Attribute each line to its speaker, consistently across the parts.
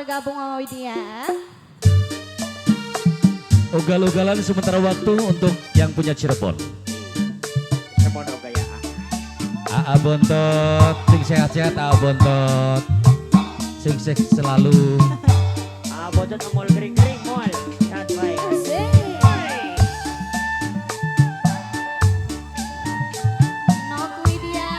Speaker 1: bergabung Mama Widya.
Speaker 2: Ugal-ugalan sementara waktu untuk yang punya Cirebon.
Speaker 3: Semono gaya.
Speaker 2: Aa Bontot, sing sehat-sehat Aa Bontot. Sing sehat selalu.
Speaker 3: Ah, Bontot mall kering-kering mall. Sehat baik.
Speaker 1: Asik. Nok Widya.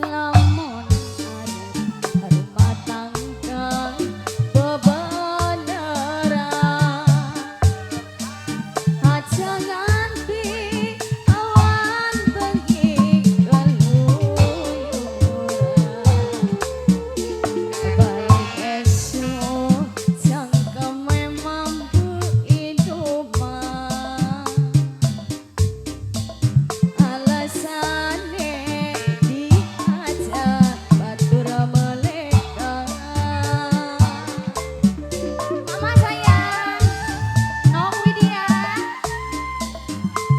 Speaker 1: Lamun arep rumah tangga bebeneran, aja nganti awan bengi keluyuran. Balik esuk cangkeme mambu iduman, alasane diajak batur melekan. Mama sayang, Nok Widya,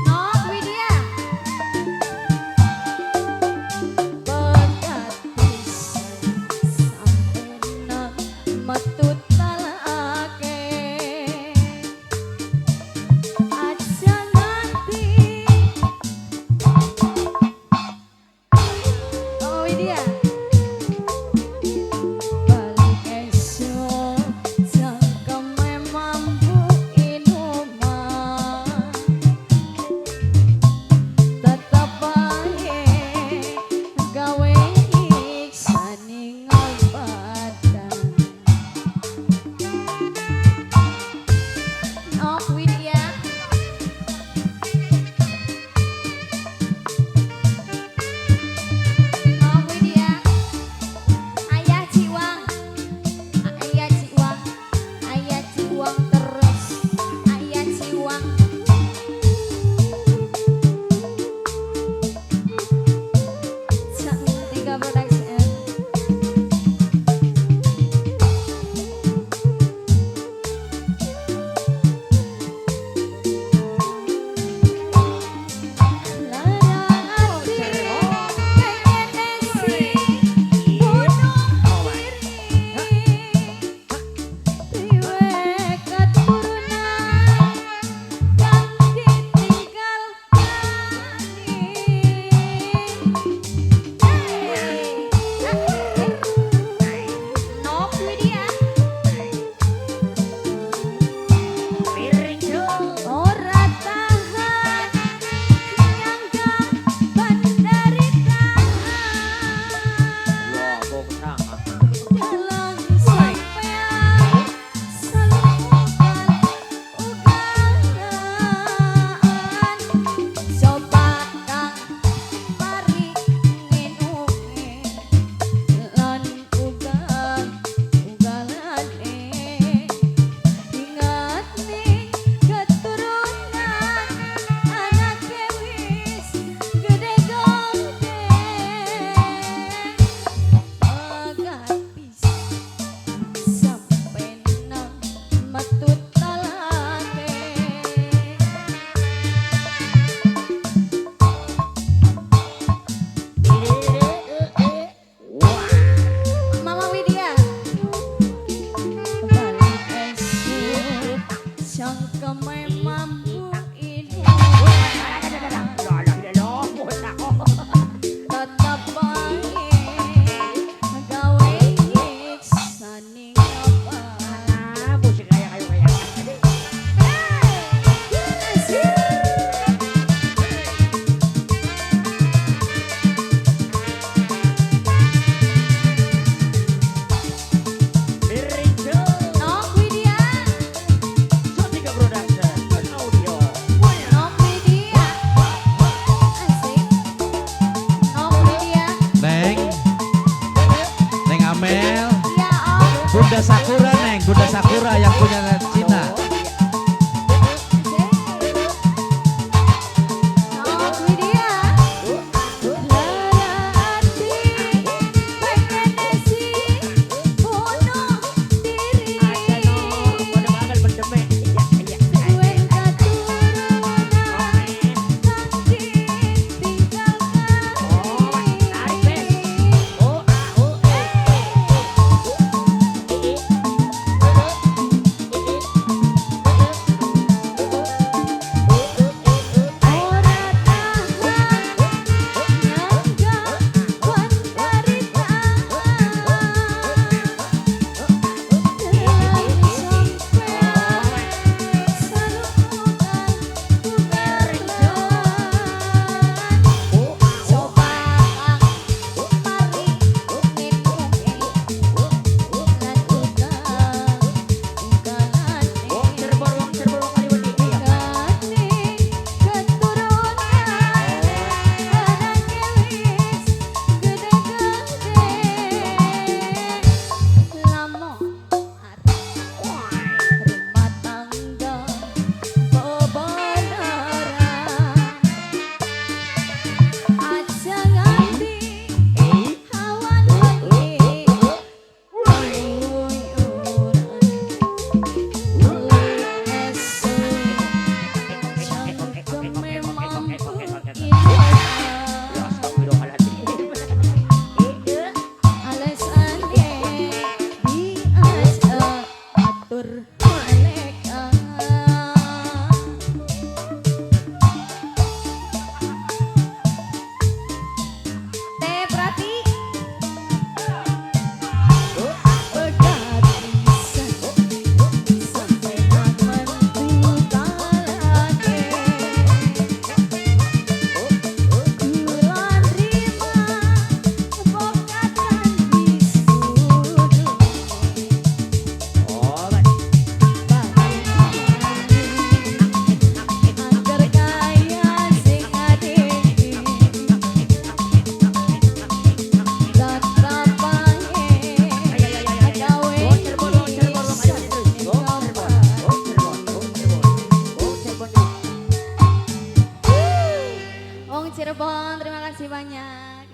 Speaker 1: Nok Widya, pegat pisan sampe nang metu talake. Aja nganti. Oh Widya. Balik esuk cangkeme mambu inuman, tetep bae gawe nyiksa ningal badan. Nok Widya. Nok Widya. Ayah Ciwang, Ayah Ciwang, Ayah Ciwang terus, Ayah Ciwang. Cantika Production. Lara ati pengen esi bunuh diri, priwe keturunan kang ditinggal gani. Nok Widya.
Speaker 3: Piring tuh.
Speaker 1: Ora tahan nyangga penderitaan.
Speaker 3: Wah, bong sama.
Speaker 1: Dalang sampean salukan ugalan, coba kang mari nginuke lan ugal ugalane. Ingat nih keturunan anake wis gede gede. Pegat pisan sampe nang metu talake. Mama Widya. Balik esuk cangkeme mambu inuman, tetep bae gawe nyiksa ning
Speaker 3: Ah, musik kaya kayu kaya.
Speaker 1: Asik.
Speaker 3: Piring tuh.
Speaker 1: Nok Widya.
Speaker 3: Cantika Production. Audio.
Speaker 1: Nok Widya. Asik. Nok Widya.
Speaker 2: Neng. Neng Amel.
Speaker 1: Ya Om.
Speaker 2: Bunda Sakura Neng, Bunda Sakura yang punya Cina.
Speaker 1: Asik. Nok Widya. Lara ati pengen esi bunuh banyak.